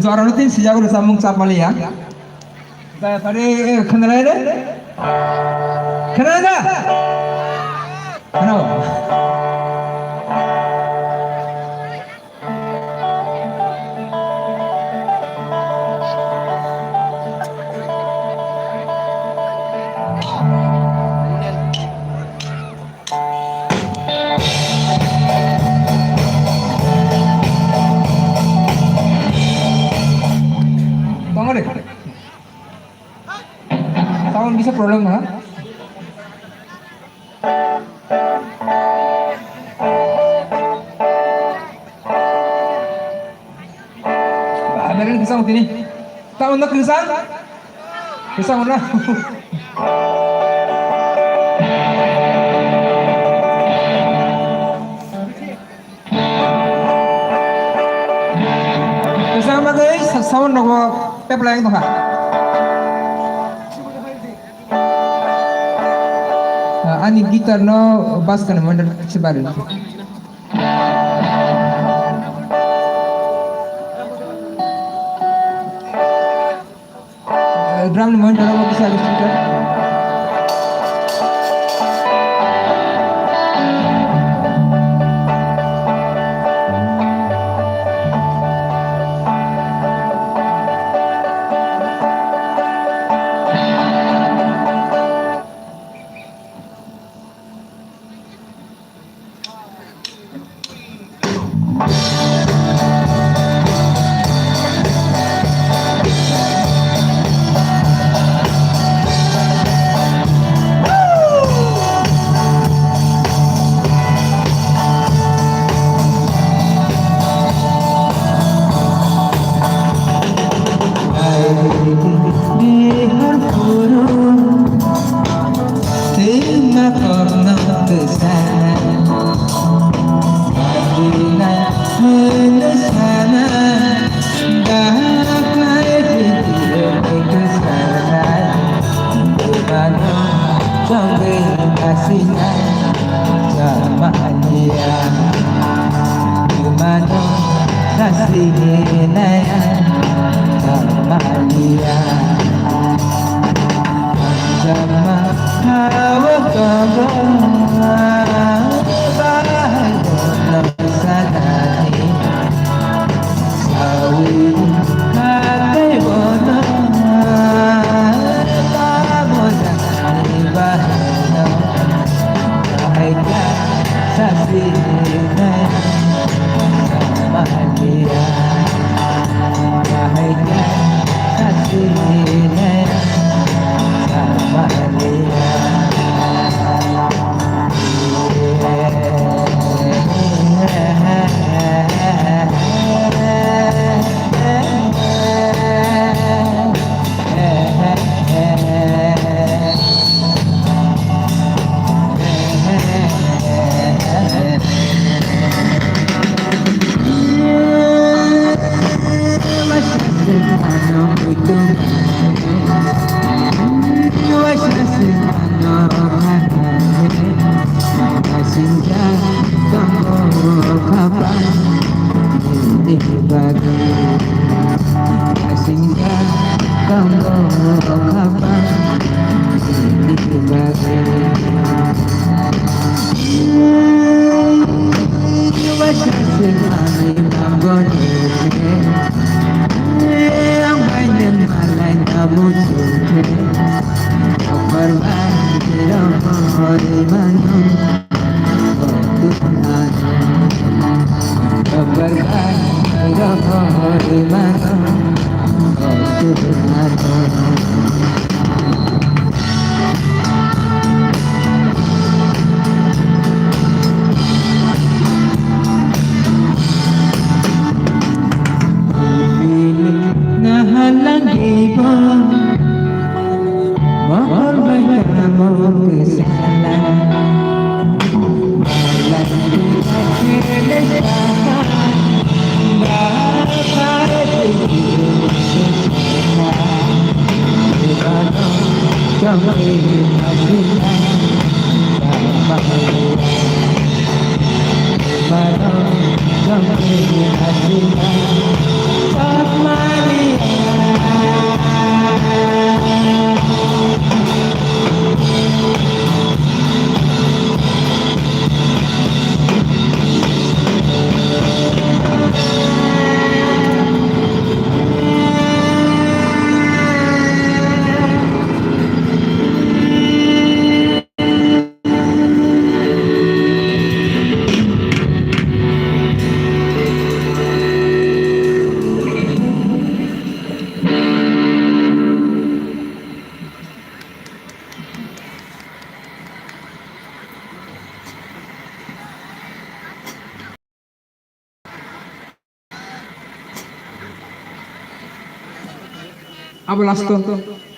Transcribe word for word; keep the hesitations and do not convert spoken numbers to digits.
Jora no tin sijak rwchapmung chapmaliya. Jaya pare, eh, khwnalai re? Khwnalai da? Khwnao. Tongore. Sound kisa problem na? Ba, meron kisa tini. Sound na kisa? Kisa na? Kwchang bagwi sa-, sound rogo apply wng tongkha. Ah, ani guitar no bass kheno model se bari. Drum ni monitor o kisa kisa. Bihar kuru. Twi ma kokno kwsa. Bagina hwnwi sana. Dahaklai twi kwsa. Bumano chongwi asina. Chamaliya. Bumano nasinaya. Chamaliya. Abo last o.